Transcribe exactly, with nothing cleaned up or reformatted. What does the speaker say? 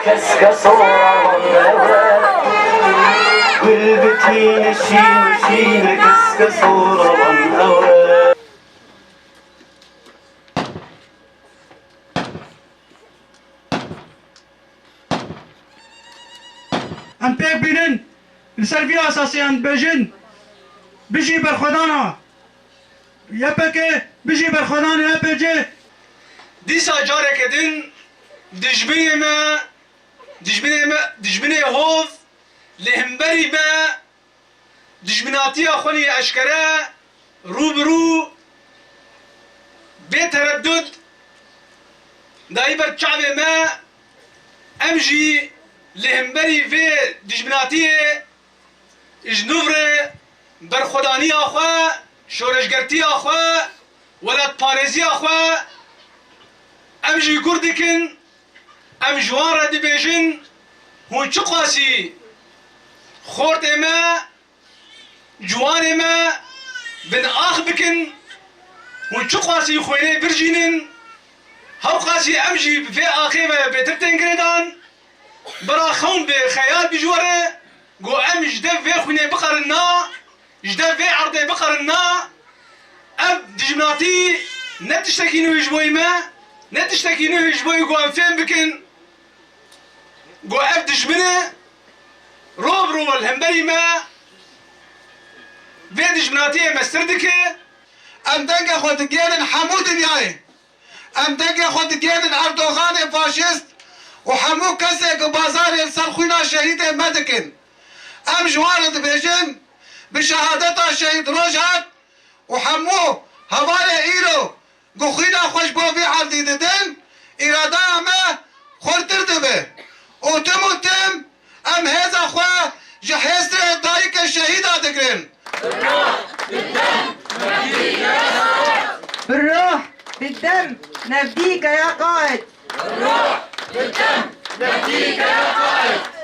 Keske soravan ewe. Gul bitîne şîn şîne keske soravan ewe. Em pêk bînin, li ser vî esasê em dibêjin, bijî berxwedana Y P G, bijî berxwedanê Y P G. Dîsa careke din dijminê me, dijminê me, dijminê hov li hemberî me dijminatiya xwe lê eşkere, rû bi rû, bê tereddud dayî ber çavê me, em jî li hemberî vê dijminatiyê ji nû re berxwedaniya xwe, şoreşgertiya xwe, welatparêziya xwe em jî gur dikin, em ji wan re dibêjin, hûn çiqasî xortê me, ciwanê me bin ax bikin, hûn çiqasî xwênê birjînin, hewqasî em jî bi vê axê ve bêtir tên girêdan. Bira xewn bi xeyal bijwere, ku em ji dev vê xwînê biqerin na, ji dev vê erdê biqerin na, ev dijminatî ne tiştekî nû ji bo me, ne tiştekî nû ji bo ku em fêm bikin, ku ev dijmin e, ro bi ro li hemberî me vê dijminatiyê mestir dike. Em dengê xwe digêrin hemû dinyayê. Em dengê xwe digêrin Erdoganê faşîst û hemû kesê ku bazarê li ser xwîna şehîdê me dikin. Em ji wan re dibêjin, bi şehadeta şehîd Rojhat û hemû hevalê îro ku xwîna xwe ji bo vî erdî didin, îradeya me xurtir dibe û tim û tim em hêza xwe ji hêzê dayikê şehîda digirin. بالروح بالدم نفديك يا قائد.